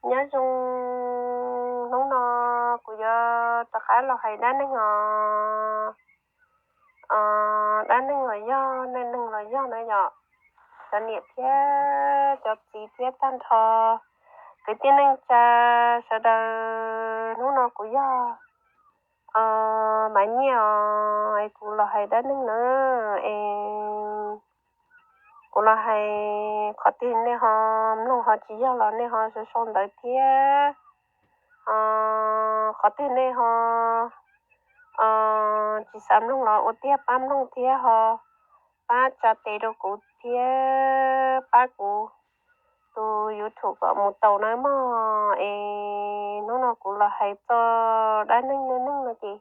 Nyob zoo, hnub no kuv yuav rov qab los hais dab neeg os. Dab neeg los yog neej neeg los yog na yom, cov niam thiab cov txiv thiab tag nrho kwv tij neej tsa sawv daws, hnub no kuv yog Maiv Nyiaj os, es kuv los hais dab neeg na, es kuv los hais qhov twg nej ho mloog ho tsis yog los nej ho sau sau ntawv thiab, qhov twg nej ho tsis xav mloog los ua tiag pab mloog thiab ho pab tsa tes rau kuv thiab pab kuv tus YouTube kom mus tau na mog. Es hnub no kuv los hais txog dab neeg neej neeg no ces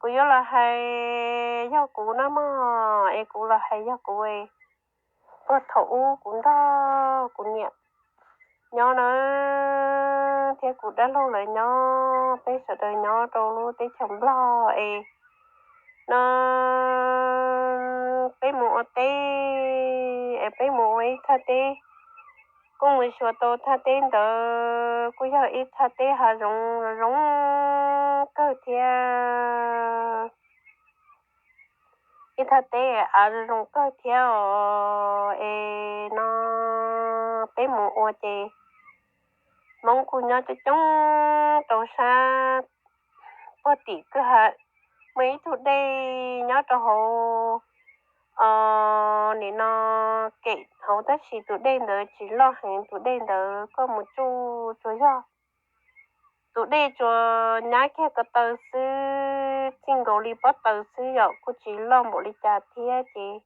kuv yuav los hais yog kuv na mog, es kuv los hais yog kuv es puag thaum ub kuv nrog kuv niam nyob na, thiab kuv dab laug lawv nyob, peb sawv daws nyob rau lub teb chaws Nplog es no peb mus ua teb es peb mus ua ib thaj teb, kuj mus xyuas tau thaj teb ntawd kuj yog ib thaj teb hav zoov zoo kawg thiab, ib thaj teb av zoo kawg thiab os. Es no peb mus ua ces Hmoob kuj nyob coob coob rau sab puag tim kwj ha, muaj ib tug dej nyob rau hauv nim no kem hauv tab sis tus dej ntawd tsis loj heev, tus dej ntawd koj mus tsuj tsuas yog tus dej tsuas nyab kiag ko taw xwb, txij nkaus li pob taws xwb yom, kuj tsis loj npaum li cas thiab ces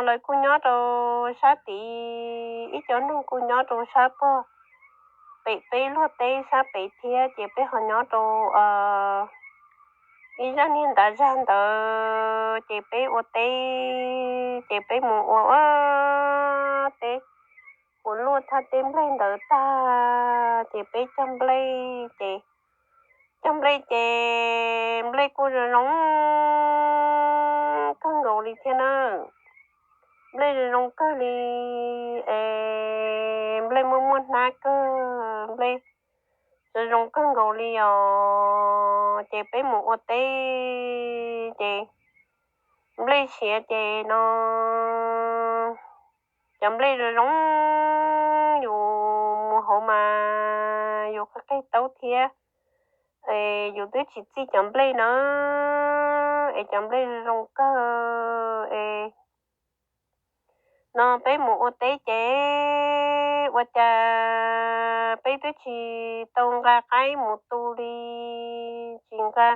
lawv kuj nyob rau sab tid, ib cov neeg kuj nyob rau sab puag pem peb luag teb sab pem thiab ces peb ho nyob rau ib zaj niag ntav zag ntawd ces peb ua teb ces peb mus ua ua teb, ua luaj thaj teb nplej ntawd tag ces peb cog nplej ces cog nplej ces nplej kuj zoo zoo kawg nkaus li thiab na. Nplej zoo zoo kawg li es nplej muaj muaj hnab kawg, nplej zoo zoo kawg nkaus li os. Ces peb mus ua teb ces nplej siav ces no cov nplej zoo zoo, yus mus hauv mas yus qhib qhib taub thiab, yus twb tsis txij cov nplej na, es cov nplej zoo zoo kawg es no peb mus ua teb ces ua cas peb twb tsis tau nqa qaib mus tu li, tsis nqa,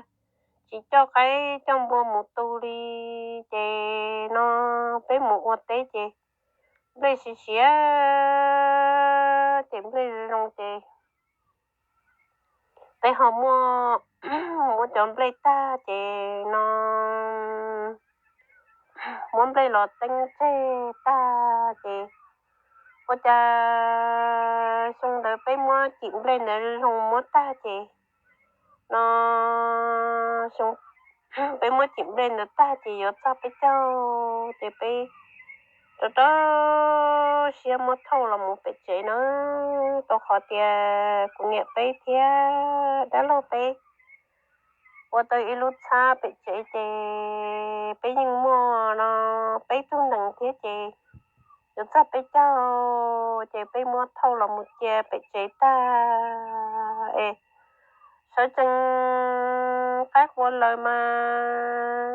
tsis coj qaib coj npua mus tu li, ces no peb mus ua teb ces nplej siav siav ces nplej zoo zoo ces peb ho muab, muab cov nplej tag ces no muab nplej los teeb tseg tag ces ua cas xyoo ntawd peb muab cim nplej ntawd zoo muab tag ces no xyoo peb muab cim nplej ntawd tag ces yuav txog peb caug ces peb rau rau siab muab thauj los mus pem tsev na, rau qhov tias kuv niam peb thiab dab laug peb ua tau ib lub txhab pem tsev ces peb yeej muaj no peb tug nees thiab ces yuav txog peb caug ces peb muab thauj los mus cia pem tsev tag es sawv tsees qaib qua lawm mas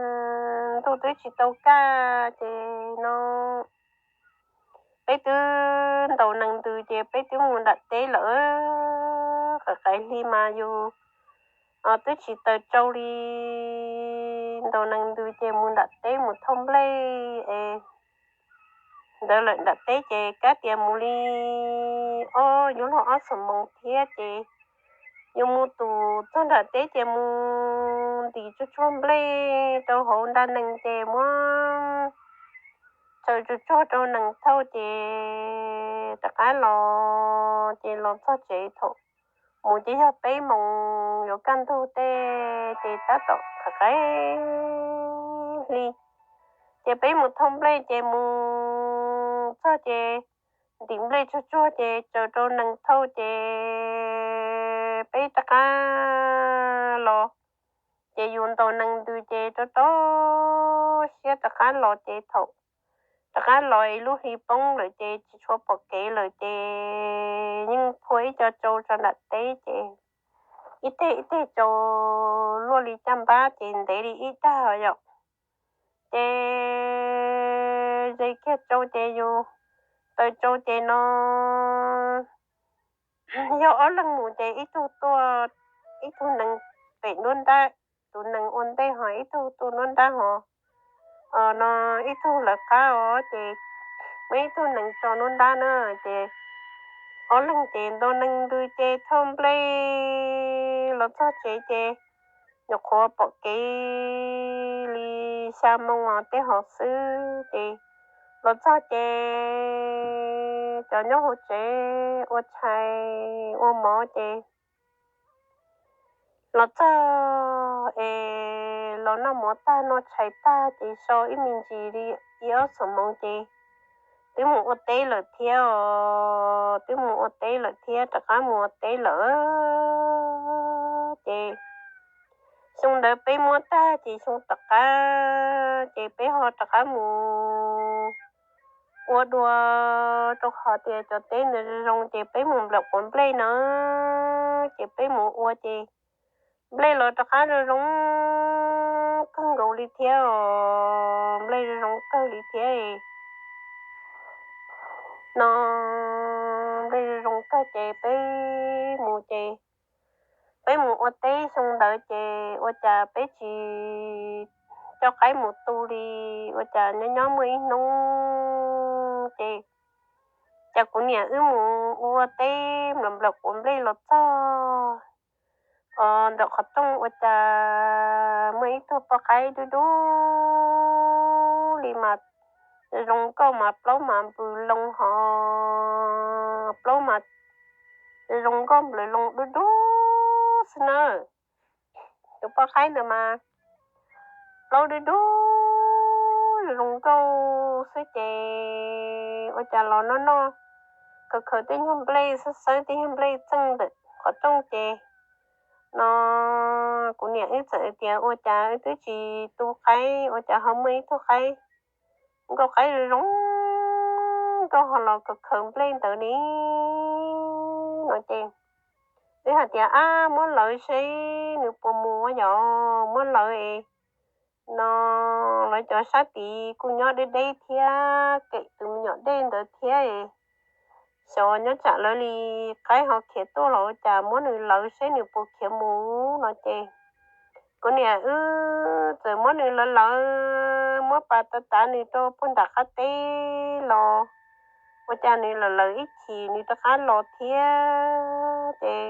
ntuj twb tsis tau kaj ces no peb twb ntaus nees ntws ces peb twb mus nram teb lawm. Qaim qaim hli mas yus twb tsis taws tsau li, ntaus nees ntws ces mus nram teb mus thauj nplej es ntawd lawm nram teb ces kab tias mus li ob yuav luag ob xuab moos thiab ces yuav mus tus txog nram teb ces mus ntim tsuag tsuag nplej rau hauv nra nees ces muab tsaws tsuag tsuag rau nees thauj ces rov qab los ces los txog tsev thaum mus ces yog peb moos yuav kaj ntug tej ces tab tom qaim qaim hli ces peb mus thauj nplej ces mus txog ces ntim nplej tsuag tsuag ces tsaws rau nees thauj ces peb rov qab los. Ces yus ntaus nees ntws ces rau rau siab rov qab los ces thaum rov qab los es lub hli poob lawm ces tsis tshua pom kev lawm ces yeej phua ib co tsau tso nram teb ces ib teg ib teg tsau luaj li caj npab ces ntev li ib tag yom. Ces ze kiag tsau ces yus taws tsau ces no yog ob leeg mus ces ib tug tuaj, ib tug nees pem nruab nrab, tus nees ua ntej ho ib tug tuaj nruab nrab ho no ib tug lawv qab os ces muaj ib tug nees tso nruab nrab na ces ob leeg ces ntaus nees ntws ces thauj nplej los txog tsev ces nyuam qhuav pom kev li xya moo os tej hov xwb ces los txog ces cov nyob hauv tsev ua tshais ua mov ces los txog es los noj mov tag noj tshais tag ces sau ib me ntsis li ib ob xuab moos ces twb mus ua teb lawm thiab os, twb mus ua teb lawm thiab, rov qab mus ua teb lawm ces xyoo ntawd peb muab tag ces xyoo tom qab ces peb ho rov qab mus ua dua rau qhov tias cov teb ntawd zoo ces peb mus nplawm quav nplej na ces peb mus ua ces nplej los rov qab zoo zoo kawg nkaus li thiab os, nplej zoo zoo kawg li thiab no nplej zoo zoo kawg ces peb mus ces peb mus ua teb xyoo ntawd ces ua cas peb tsis coj qaib mus tu li, ua cas nyob nyob muaj ib hnub ces cas kuv niam wb mus ua teb nplawm nplawm quav nplej los txog ntawm qhov rooj ua cas muaj ib tug poj qaib dub dub li mas zoo nkauj mas plaub mas npws loo ho plaub mas zoo nkauj nplawm loo dub dub xwb na. Tus poj qaib ntawd mas plaub dub dub zoo nkauj xwb ces ua cas los noj noj khaws khaws tej nyuag nplej xwb xawb tej nyuag nplej txeej ntawm qhov rooj ces no kuv niam wb txawm tias ua cas wb twb tsis tu qaib ua cas ho muaj ib tug qaib nkauj qaib zoo zoo nkauj ho los khaws khaws nplej ntawd li no ces wb hais tias ab muab lawv seb nws puas mus ua yog muab lawv es no lawv cov sab tid kuj nyob deb deb thiab kem tus me nyuam dej ntawd thiab es xyov nyob tsam lawv li qaib ho khiav tuaj los ua cas muab nws lawv seb nws puas khiav mus no ces kuv niam wb txawm muab nws lawv lawv muab pas tav tav nws rau puag nram qab teb los ua cas nws lawv lawv ib chim nws rov qab los thiab ces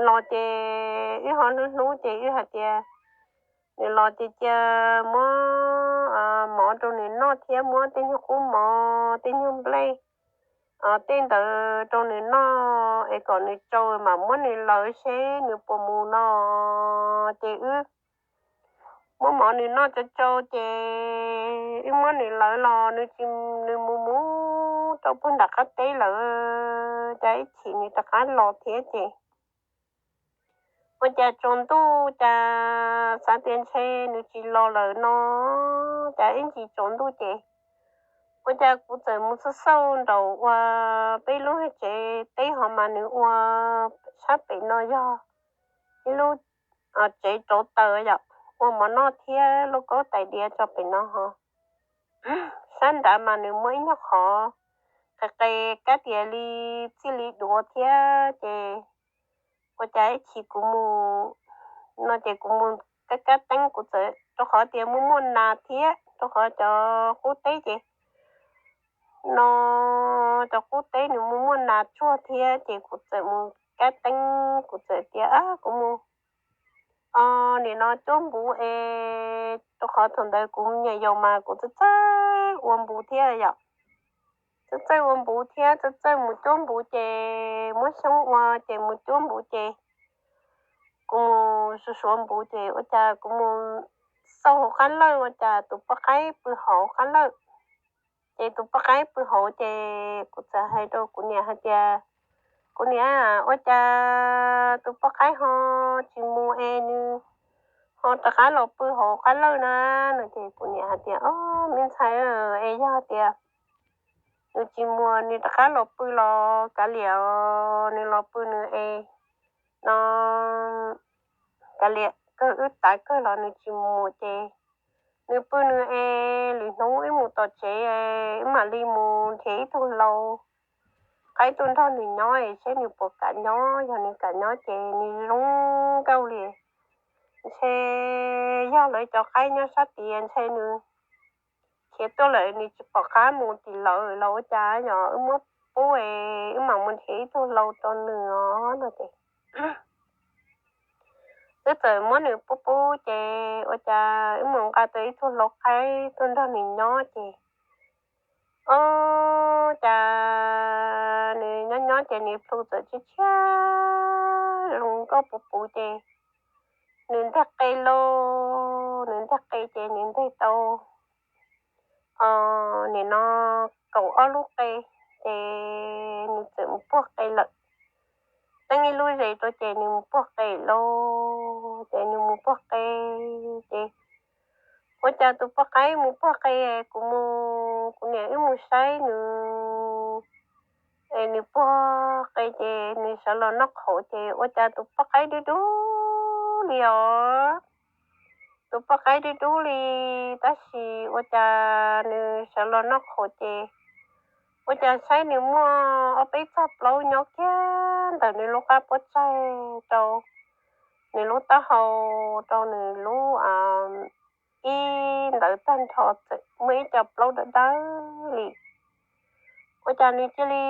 los ces wb ho hlub hlub ces wb hais tias nws los ces cia muab mov rau nws noj thiab muab tej nyuag qub mov tej nyuag nplej tej ntawd rau nws noj es kom nws tsau mam muab nws lawv seb nws puas mus no ces wb muab mov nws noj tsau tsau ces wb muab nws lawv los nws tsis, nws mus mus rau puag nram qab teb lawm cas ib chim nws rov qab los thiab ces ua cas tsaus ntuj cas xav tias ntshe nws tsis los lawm no cas ib ntsis tsaus ntuj ces ua cas kuv txawm mus xauj xauj nraum ua peb lub tsev teb ho mas nws ua sab pem no yog ib lub tsev rauv taws yom, ua mov noj thiab lauj kaub tais diav tso pem no ho sab nrad mas nws muaj ib nyuag qhov qe qe kab tias li txij li duav thiab ces ua cas ib chim kuv mus no ces kuv mus kab kab teeb kuv txawm rau qhov tias muaj muaj nas thiab rau qhov cov qub teb ces no cov qub teb nws muaj muaj nas tsuag thiab ces kuv txawm mus kab teeb kuv txawm tias kuv mus nim no cuab npuv es rau qhov thaum ntawd kuv me nyuam yaus mas kuv txawj txawj ua npuv thiab yom, txawj txawj ua npuv thiab txawj txawj mus cuab npuv ces muab xyoob ua ces mus cuab npuv ces kuv mus suav suav npuv ces ua cas kuv mus xauj hauv qab lawj ua cas tus poj qaib pw hauv qab lawj Ces tus poj qaib pw hauv ces kuv txawm hais rau kuv niam hais tias, kuv niam, ua cas tus poj qaib ho tsis mus es nws ho rov qab los pw hauv qab lawj na? No ces kuv niam hais tias, o, me ntxhais, es yog tias nws tsis mus, nws rov qab los pw los kav liam, nws los pw nws es no, kav liam kawg, wb tav kawg los nws tsis mus ces nws pw nws es, lwm hnub wb mus tom tsev, wb mam li mus nrhiav ib tug lau qaib tuaj nrog nws nyob es seb nws puas kam nyob. Yog nws kam nyob ces nws zoo nkauj li. Ntshe yog lawv cov qaib nyob sab tid ntshe nws khiav tuaj lawm, nws tsis pom qab mus tim lawv los ua cas, yog wb muab pub es wb mam mus nrhiav ib tug lau rau nws os no ces wb txawm muab nws pub pub ces ua cas wb mus nqa tau ib tug lau qaib tuaj nrog nws nyob ces, o, cas nws nyob nyob ces nws plhu txawm tshiab tshiab zoo nkauj puv puv ces nws nteg qe lauj, nws nteg qe ces nws nteg tau, o, nim no kaum ob lub qe ces nws txawm mus puag qe lawm. Teeb ib lub zes rau ces nws mus puag qe lauj, ces nws mus puag qe ces ua cas tus poj qaib mus puag qe, kuv mus, kuv niam wb mus saib nws es nws puag qe ces nws sawv los noj qhauv ces ua cas tus poj qaib dub dub li os. Tus poj qaib dub dub li, tab sis ua cas nws sawv los noj qhauv ces ua cas saib nws muaj ob peb txoj plaub nyob kiag ntawm nws lub qab puab tsaig rau nws lub taub hau, rau nws lub ib ntawd tag nrho txawm muaj ib co plaub dawb dawb li. Ua cas nws cia li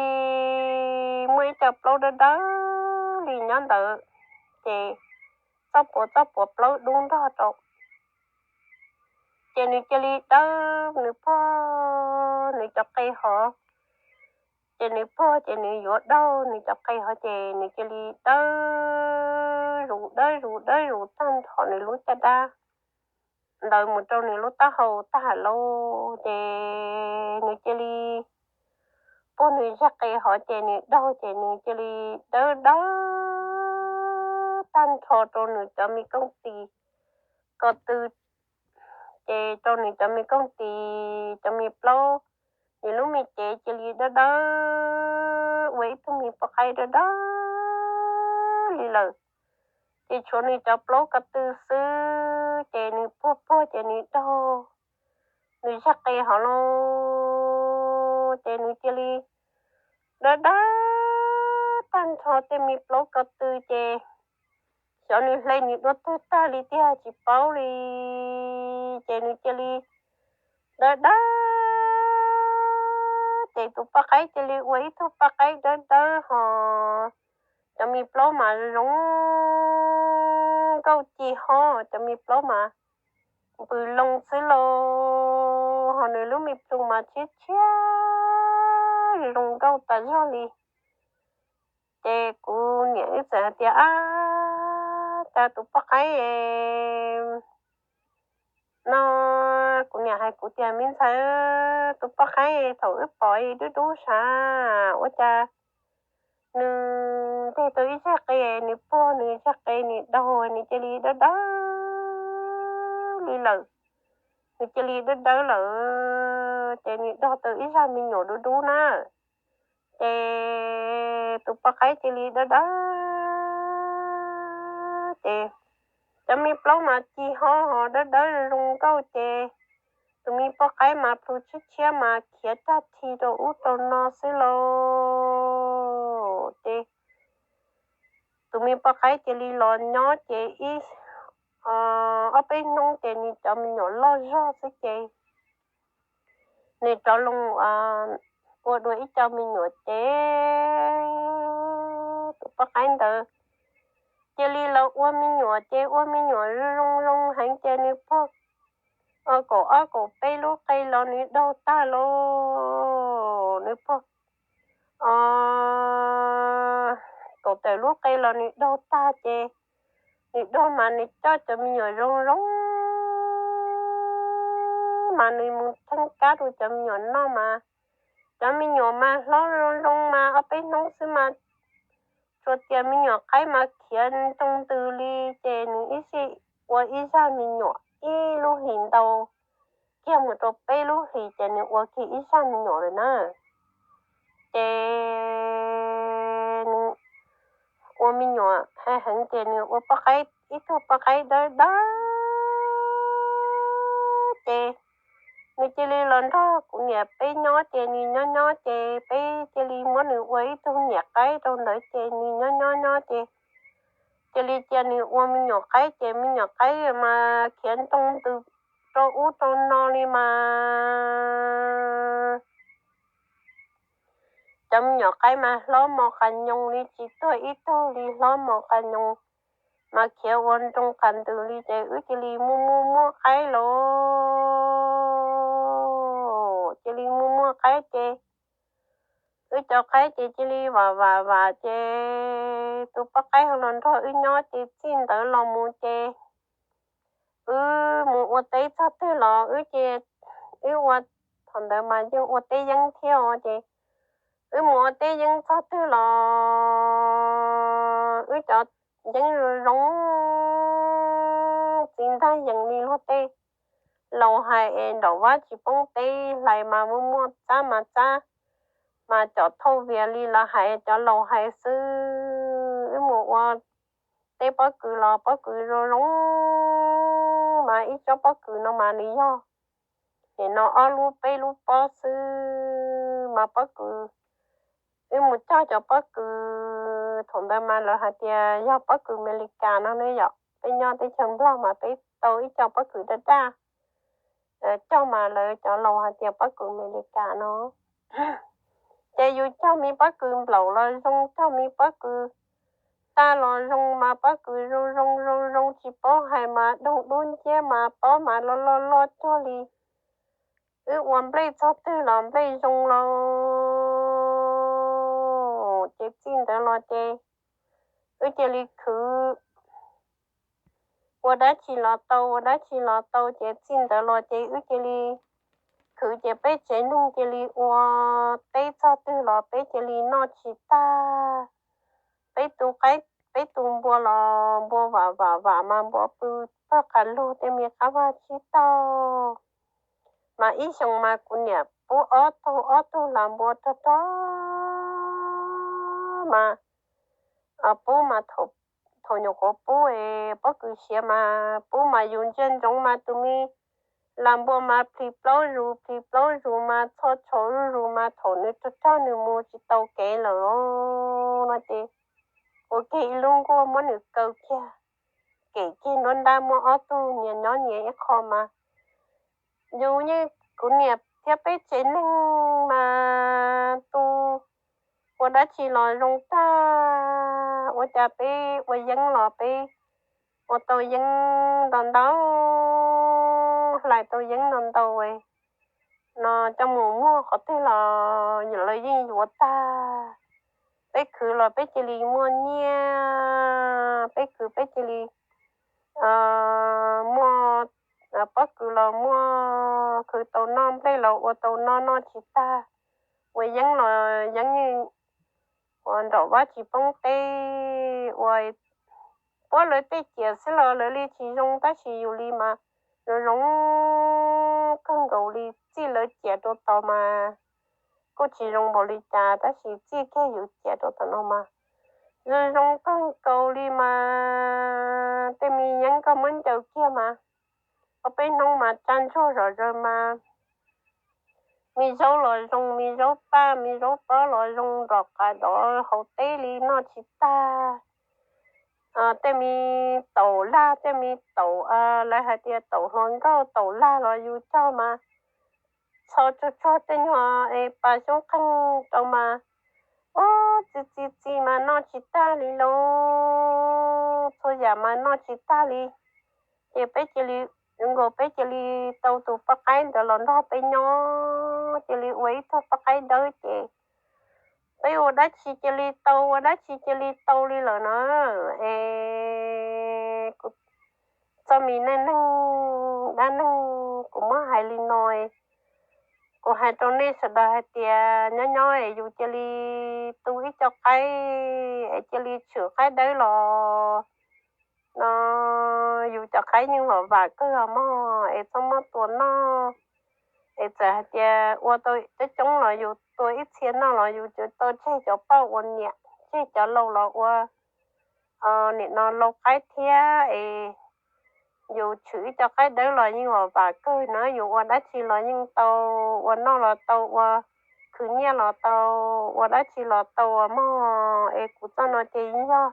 muaj ib co plaub dawb dawb li nyob ntawd, ces txoj puav txoj puav plaub dub nrog rau. Ces nws cia li dawb, nws puag nws cov qe hov, ces nws puag ces nws yuav daug nws cov qe hov ces nws cia li dawb zus dawb zus dawb zus tag nrho nws lub caj dab ntawd mus rau nws lub taub hau tag lauj. Ces nws cia li puag nws zaj qe hov ces nws daug ces nws cia li dawb dawb tag nrho rau nws cov me kooj tis ko tw, ces rau nws cov me kooj tis cov me plaub, nws lub me cev cia li dawb dawb ua ib tug me poj qaib dawb dawb li lawm. Ces tshuav nws cov plaub ko tw xwb, ces nws puag puag ces nws daug nws zaj qe hov lauj, ces nws cia li dawb dawb tag nrho tej me plaub ko tw ces xyov nws hle nws dua twg tag li tiag tsis paub li. Ces nws cia li dawb dawb, ces tus poj qaib cia li ua ib tug poj qaib dawb dawb hos cov me plaub mas zoo nkauj ci hob, cov me plaub mas npws loo xwb lauj, hos nws lub me plhu mas tshiab tshiab zoo nkauj tas zog li. Ces kuv niam wb txawm hais tias, ab, cas tus poj qaib no, kuv niam hais kuv tias, me ntxhais, tus poj qaib thaum wb pom dub dub sav, ua cas nws nteg tau ib zaj qe, nws puag nws zaj qe nws daug nws cia li dawb dawb li lawm. Nws cia li dawb dawb lawm ces nws daug tau ib zaj me nyuam dub dub na. Ces tus poj qaib cia li dawb dawb, ces cov me plaub mas ci hob hos dawb dawb zoo nkauj ces tus me poj qaib mas plhu tshiab tshiab mas khiav tag thi rau ub rau no xwb lauj. Ces tus me poj qaib cia li los nyob ces ib ob peb hnub ces nws cov me nyuam loj zog xwb ces nws rov los ua dua ib co me nyuam ces tus poj qaib ntawd cia li los ua me nyuam ces ua me nyuam zoo zoo heev ces nws puag kaum ob kaum peb lub qe los nws daug tag lauj. Nws puag kaum tawm lub qe los nws daug tag ces nws daug mas nws coj cov me nyuam zoo zoo mas nws mus theej kab rau cov me nyuam noj mas cov me nyuam mas hlob zoo zoo mas ob peb hnub xwb mas tsuas tias me nyuam qaib mas khiav ntoo ntws li, ces nws ib sij ua ib zaj me nyuam ib lub hlis ntau kiag mus rau peb lub hlis ces nws ua kiag ib zaj me nyuam lawm na. Ces nws ua me nyuam heev ces nws ua poj qaib, ib tug poj qaib dawb dawb ces nws cia li los nrog kuv niam peb nyob ces nws nyob nyob ces peb cia li muab nws ua ib tug niam qaib rau ntawd ces nws nyob nyob nyob ces cia li cia nws ua me nyuam qaib ces me nyuam qaib mas khiav ntoo ntws rau ub rau no li mas cov me nyuam qaib mas hlob mos qas nyoos li tsis tuag ib tug li, hlob mos qas nyoos mas khiav ua nroo qas ntws li ces wb cia li muaj muaj muaj qaib lauj. Cia li muaj muaj qaib ces wb cov qaib ces cia li vam vam vam ces tus poj qaib ho los nrog wb nyob ces txij ntawd los mus ces wb mus ua teb txog twg los wb ces wb ua, thaum ntawd mas yeej ua teb yeeb thiab os ces wb mus ua teb yeeb txog twg los wb cov yeeb zoo zoo txiv ntag yees li luag tej laus hais es nraum vab tsis poob teb, hlais mas muaj muaj, txab mas txab, mas cov thauj vias li lawv hais cov laus hais xwb. Wb mus ua teb pob kws los pob kws zoo zoo mas ib tsob pob kws no mas nws yog nim no ob lub peb lub pob xwb mas pob kws, wb mus cog cov pob kws thaum ntawd mas lawv hais tias yog pob kws Amelikas no ne yom, peb nyob teb chaws Nplog mas peb tau ib co pob kws daj daj cog mas lawv cov laus hais tias pob kws Amelikas no. Ces yus cog me pob kws nplaum los zoo, cog me pob kws tag los zoo mas pob kws zoo zoo zoo zoo tsis paub hais mas doog dub nciab mas pob mas loj loj loj cuag li. Wb ua nplej txog twg los nplej zoo lauj. Ces txij ntawd los ces wb cia li khwv ua dab tsi los tau, ua dab tsi los tau ces txij ntawd los ces wb cia li khwv ces peb tsev neeg cia li ua teb txog twg los peb cia li noj tsis tag. Peb tu qaib, peb tu npua los npua vam vam vam mas npua pw pawg qas lug tej me qab vag tsib taug. Mas ib xyoos mas kuv niam pub ob tug ob tug hla npua rog rog mas pub mas thaum nyuam qhuav pub es pob kws siav mas pub mas yus ntsia ntsoov mas tus me hla npua mas plhis plaub zus plhis plaub zus mas txho tshau zuj zus mas thaum nws rog rog nws mus tsis tau kev lawm no ces ua kiag ib lub nkuaj muab nws kaw kiag, kem kiag nruab nrab muab ob tug nyias nyob nyias ib qho mas yus yeej, kuv niam thiab peb tsev neeg mas tu ua dab tsi los zoo tag. Ua cas peb ua yeeb los peb ua tau yeeb ntau ntau, hlais tau yeeb ntau ntau no coj mus muag qhov twg los lawv yeej yuav tag. Peb khwv los peb cia li muaj nyiaj, peb khwv peb cia li muaj pob kws los muaj, khwv tau noj nplej los ua tau noj, noj tsis tag. Ua yeeb los yeeb yeej ua nraum vab tsis poob teb, ua puab lawv tej ciam xwb los lawv li tsis zoo tab sis yus li mas zoo zoo kawg nkaus li. Txij lawv ciam rau tod mas kuj tsis zoo npaum li cas tab sis txij kiag yus ciam rau tom no mas zoo zoo kawg nkaus li mas tej me yeeb koj muab ncaws kiag mas ob peb hnub mas tsa ntsuag zom zaws mas me zaub los zoo, me zaub paj, me zaub pob los zoo nrom qab dov hauv teb li noj tsis tag. Tej me taum lag, tej me taum, lawv hais tias taum hluas nkauj taum lag los yus cog mas txho tsuag tsuag tej nyuag es pas xyoob qeeg rau mas ub txi txi txi mas noj tsis tag li lauj. Txhua yam mas noj tsis tag li. Ces peb cia li, zoo nkaus peb cia li tau tus poj qaib ntawd los nrog peb nyob, cia li ua ib tug poj qaib dawb ces peb ua dab tsi cia li tau, ua dab tsi cia li tau li lawm na. Es kuv txoj me neej neeg dab neeg Kuv muab hais li no, kuv hais rau nej sawv daws hais tias nyob nyob es yus cia li tu ib co qaib es cia li tshwm qaib dawb los no, yus cov qaib yeej vam vam kawg mog, es txhob muab tua noj. Es txawm hais tias ua tau coob coob los yus tua ib txhia noj los yus tsuas tau tseg cov poj ua niam, tseg cov laus los ua nim no lau qaib thiab es yus tshwm ib co qaib dawb los yeej vam vam kawg na, yus ua dab tsi los yeej tau, ua noj los tau, ua khwv nyiaj los tau, ua dab tsi los tau mog. Es kuv txoj no ces yog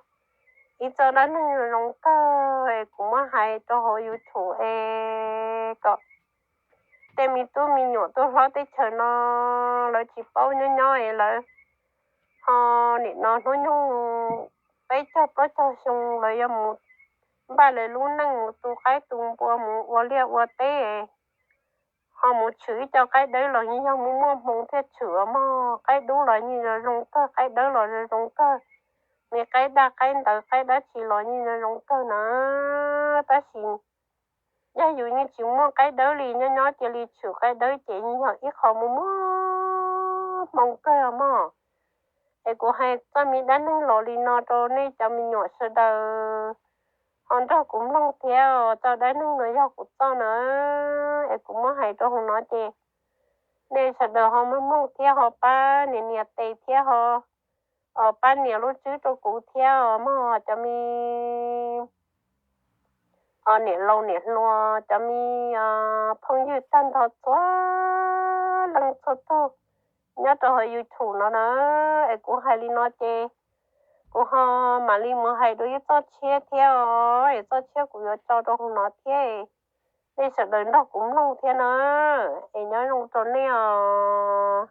ib txoj dab neeg zoo kawg es kuv muab hais rau hauv YouTube es kom tej me tub me nyuam tuaj hlob teb chaws no lawv tsis paub nyob nyob es lawv ho nim no hnub nyoog peb caug plaub caug xyoo lawv yuav mus npaj lawv lub neej mus tu qaib tu npua mus ua liaj ua teb, ho mus tshwm ib co qaib dawb los yeej yog muaj muaj hmoo thiaj tshwm mog. Qaib dub los yeej zoo zoo kawg, qaib dawb los zoo zoo kawg, me qaib daj qaib ntawv qaib dab tsi los yeej zoo zoo kawg na. Tab sis yog yus yeej tsis muaj qaib dawb li, nyob nyob cia li tshwm qaib dawb ces yeej yog ib qho muaj muaj hmoo kawg mog. Es kuv hais txoj me dab neeg los li no rau nej cov me nyuam sawv daws ho nrog kuv mloog thiab. Txoj dab neeg no yog kuv txoj na, es kuv muab hais rau hauv no ces nej sawv daws ho mloog mloog thiab ho pab nias nias tes thiab ho pab nias lub tswb rau kuv thiab os mog. Cov me niam laus niam hluas, cov me phooj ywg tag nrho txhua leej txhua tug nyob rau hauv YouTube no na, es kuv hais li no ces kuv ho mam li mus hais dua ib txoj tshiab thiab os, es txoj tshiab kuv yuav tso rau hauv no thiab, nej sawv daws nrog kuv mloog thiab na, es nyob zoo rau nej os.